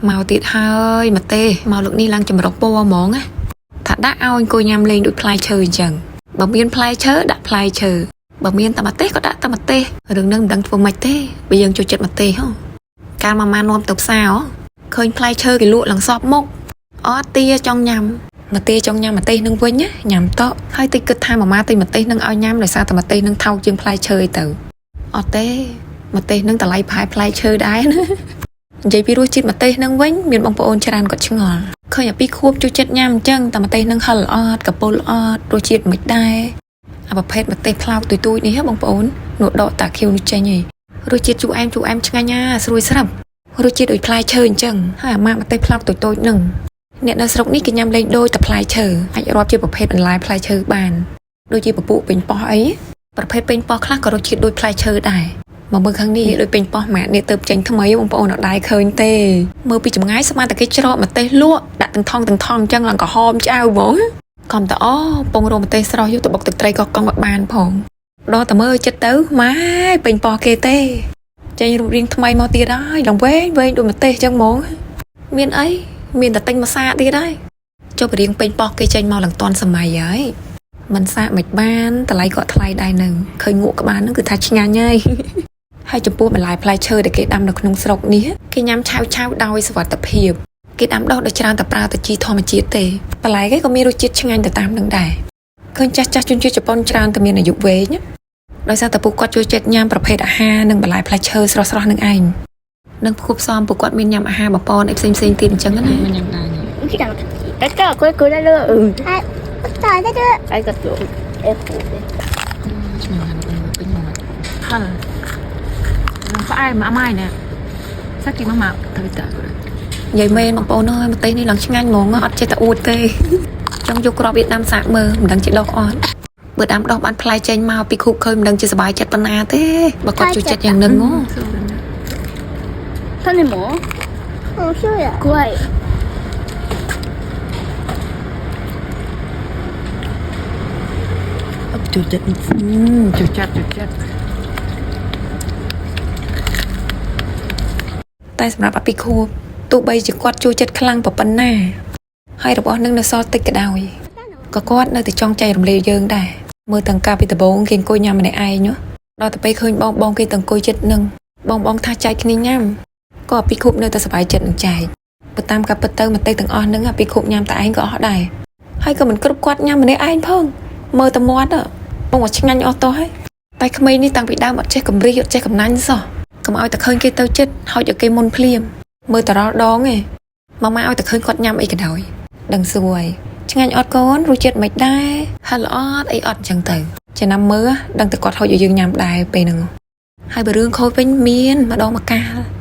មកទៀតហើយម្ទេសមកលើកនេះឡើងចម្រុះពណ៌ហ្មងណាថាដាក់ឲ្យអង្គុយញ៉ាំលេងដូចផ្លែឈើអញ្ចឹងបើមានផ្លែឈើដាក់ផ្លែឈើបើមានតែម្ទេសក៏ដាក់តែម្ទេសរឿងហ្នឹងមិនដឹងធ្វើម៉េចទេបើយើងចូលចិត្តម្ទេសហ៎កាលម៉ាម៉ានាំទៅផ្សារហ៎ឃើញផ្លែឈើគេលក់ឡើងសពមុខអត់ទាចង់ញ៉ាំម្ទេសចង់ញ៉ាំម្ទេសនឹងវិញណាញ៉ាំតក់ហើយតិចគិតថាម៉ាម៉ាទិញម្ទេសនឹងឲ្យញ៉ាំដោយសារតែម្ទេសនឹងថោកជាងផ្លែឈើឯទៅអត់ទេម្ទេសនឹងតម្លៃប្រហែលផ្លែឈើដែរណា និយាយពីរសជាតិម្ទេសនឹងវិញមានបងប្អូនច្រើនគាត់ឆ្ងល់ឃើញអាពីខួបចូលចិត្តញ៉ាំអញ្ចឹងតែម្ទេសនឹងហឹលអត់កពុលអត់រសជាតិមិនដែរអាប្រភេទម្ទេសផ្លោកទុយទុយនេះហ៎បងប្អូននោះដកតាខៀវនេះចេញឯងរសជាតិជូរអែមជូរអែមឆ្ងាញ់ណាស្រួយស្រាប់រសជាតិដូចផ្លែឈើអញ្ចឹងហើយអាម៉ាកម្ទេសផ្លោកទុយទុយនឹងអ្នកនៅស្រុកនេះគេញ៉ាំលេងដូចតែផ្លែឈើអាចរាប់ជាប្រភេទបន្លែផ្លែឈើបានដូចជាពពួកពេញប៉ោះអីប្រភេទពេញប៉ោះខ្លះក៏រសជាតិដូចផ្លែឈើដែរ មកមើលខាងនេះដូចពេញប៉ោះម៉ាក់នេះទៅចេញថ្មីបងប្អូនអត់ដែរឃើញទេមើលពីចម្ងាយស្មានតែគេច្រកម្ទេសលក់ដាក់ទាំងថងទាំងថងអញ្ចឹងឡើងក្រហមឆ្អៅហ្មងខំតអូពងរកម្ទេសស្រស់យកទៅបុកទឹកត្រីក៏កង់មកបានផងដល់តែមើលចិត្តទៅម៉ែពេញប៉ោះគេទេចេញរូបរាងថ្មីមកទៀតហើយឡើងវែងវែងដូចម្ទេសអញ្ចឹងហ្មងមានអីមានតែទិញមកសាកទៀតហើយចុះបរៀងពេញប៉ោះគេចេញមកឡើងតន់សម័យហើយមិនសាកមិនបានតម្លៃក៏ថ្លៃដែរនឹងឃើញងក់ក្បាលនឹងគឺថាឆ្ងាញ់ហើយ ហើយចំពោះបន្លែផ្លែឈើដែលគេដាំនៅក្នុងស្រុកនេះគេញ៉ាំឆៅឆៅដោយសុវត្ថិភាពគេដាំដុះដោយច្រើនតែប្រើតែជីធម្មជាតិទេបន្លែគេក៏មានរសជាតិឆ្ងាញ់ទៅតាមនឹងដែរឃើញចាស់ចាស់ជនជាតិជប៉ុនច្រើនតែមានអាយុវែងណាដោយសារតែពួកគាត់ចូលចិត្តញ៉ាំប្រភេទអាហារនិងបន្លែផ្លែឈើស្រស់ៗនឹងឯងនិងគួបផ្សំពួកគាត់មានញ៉ាំអាហារបបនអីផ្សេងៗទៀតអញ្ចឹងណា ញ៉ាំដែរ 来たのだからこれくれる。うん。はい食べるありがとう。え、こうで。 ឆ្ងាញ់ពេញមាត់ ហឹលនឹងផ្អែមអាម៉ាយណែសាក់គីម៉ាម៉ា ទៅតាこれ និយាយមែនបងប្អូនអើយម្ទេសនេះឡើងឆ្ងាញ់ហ្មងអត់ចេះតែអួតទេចង់យកគ្រាប់វៀតណាមសាកមើលមិនដឹងជាដោះអត់បើដាំដោះបានផ្លែចេញមកពីខូបឃើញមិនដឹងជាសប្បាយចិត្តប៉ុណ្ណាទេបើគាត់ចូលចិត្តយ៉ាងនឹងហ៎ 種も面白い怖い。 ចូលចិត្តចូលចិត្តចូលចិត្ត តែសម្រាប់អភិខួបទោះបីជាគាត់ចូលចិត្តខ្លាំងប៉ុណ្ណាហើយរបស់នឹងនៅសល់តិចក៏ដោយក៏គាត់នៅតែចង់ចែករំលែកយើងដែរមើលតាំងកាលពីដំបូងគេអង្គុយញ៉ាំម្នាក់ឯងហ៎ដល់ទៅពេលឃើញបងបងគេទៅអង្គុយចិត្តនឹងបងបងថាចែកគ្នាញ៉ាំក៏អភិខួបនៅតែសប្បាយចិត្តនឹងចែកបើតាមការពិតទៅម្ទេសទាំងអស់នឹងអភិខួបញ៉ាំតែឯងក៏អស់ដែរហើយក៏មិនគ្រប់គាត់ញ៉ាំម្នាក់ឯងផងមើលតែមាត់ហ៎បងว่าឆ្ងាញ់អស់តោះហើយតែក្មេងនេះតាំងពីដើមអត់ចេះកម្រិះអត់ចេះកំណាញ់សោះ កុំឲ្យតែឃើញគេទៅចិត្តហោចឲ្យគេមុនភ្លាមមើលតរ៉ល់ដងឯងម៉ាម៉ាឲ្យតែឃើញគាត់ញ៉ាំអីក៏ដោយដឹងសួរហើយឆ្ងាញ់អត់កូនរសជាតិមិនដែរហិលអត់អីអត់ចឹងទៅចំណាំមើលដឹងតែគាត់ហូចឲ្យយើងញ៉ាំដែរពេលហ្នឹងហើយបើរឿងខូចវិញមានម្ដងម្កាល